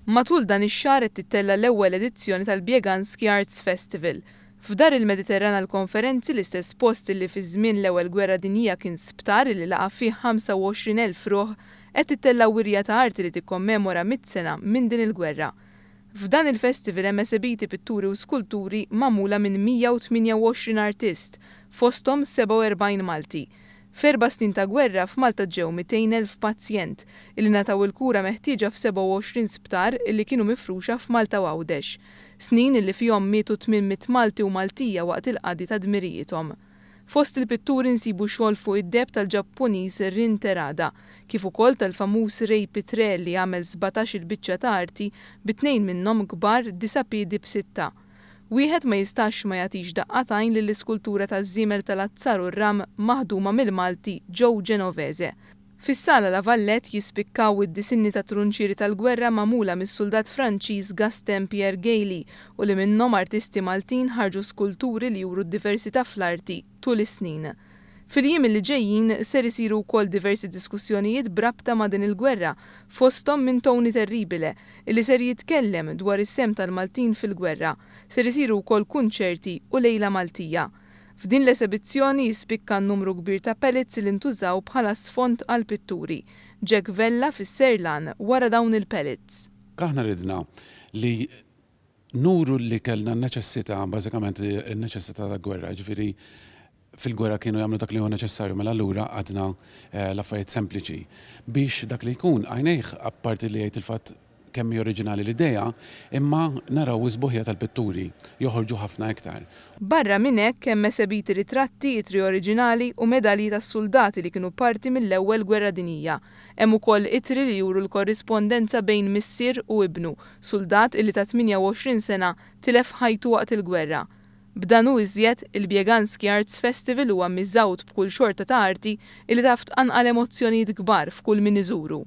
Matul dan ix-xahar qed tittella' l-ewwel edizzjoni tal-Bieganski Arts Festival. F'Dar il-Mediterran għall-Konferenzi, l-istess post illi fi żmien l-Ewwel Gwerra Dinjija kien sptar illi laqa' fih 25,000 ruħ, qed tittella' wirja ta' arti li tikkommemora mitt sena minn din il-gwerra. F'dan il-festival hemm esebiti pitturi u skulturi magħmula minn 128 artist, fosthom 47 Malti. F'erba' snin ta' gwerra, f'Malta ġew 200,000 pazjent, illi ngħataw il-kura meħtieġa f'27 sptar illi kienu mifruxa f'Malta u Għawdex. Snin illi fihom mietu 800 Malti u Maltija waqt il-qadi ta' dmirijiethom. Fost il-pitturi nsibu xogħol fuq id-deheb tal-Ġappuniż Rin Terada, kif ukoll tal-famuż Ray Pitre li għamel 17-il biċċa ta' arti bi tnejn minnhom kbar disa' piedi b'sitta. Wieħed ma jistax ma jagħtix daqqa t'għajn lill-iskultura taż-żiemel tal-azzar u r-ram maħduma mill-Malti Joe Genovese. Fis-Sala La Valette jispikkaw id-disinni ta' trunċieri tal-gwerra magħmula mis-suldat Franċiż Gastin Pierre Gailey u li minnhom artisti Maltin ħarġu skulturi li juru d-diversità fl-arti tul is-snin. Fil-jiem li ġejjin ser isiru wkoll diversi diskussjonijiet b'rabta ma' din il-gwerra, fosthom minn Tony Terribile, illi ser jitkellem dwar is-sehem tal-Maltin fil-gwerra. Ser isiru wkoll kunċerti u lejla Maltija. F'din l-esebizzjoni jispikka n-numru kbir ta' pallets li ntużaw bħala sfond għall-pitturi. Jack Vella fisser l-għan wara dawn il-pallets. Aħna ridna li nuru li kellna n-neċessità, bażikament n-neċessità ta' gwerra, ġifieri fil-gwerra kienu jagħmlu dak li huwa neċessarju, mela allura għadna l-affarijiet sempliċi biex dak li jkun għajnejh apparti li jgħid il-fatt kemm hi oriġinali l-idea, imma naraw is-sbuħija tal-pitturi joħorġu ħafna iktar. Barra minn hekk hemm esebiti ritratti, ittri oriġinali u medalji tas-suldati li kienu parti mill-Ewwel Gwerra Dinjija. Hemm ukoll ittri li juru l-korrispondenza bejn missier u ibnu, suldat illi ta' 28 sena tilef ħajtu waqt il-gwerra. B'dan u iżjed, il-Bieganski Arts Festival huwa miżgħud b'kull xorta ta' arti illi taf tqanqal emozzjonijiet kbar f'kull min iżuru.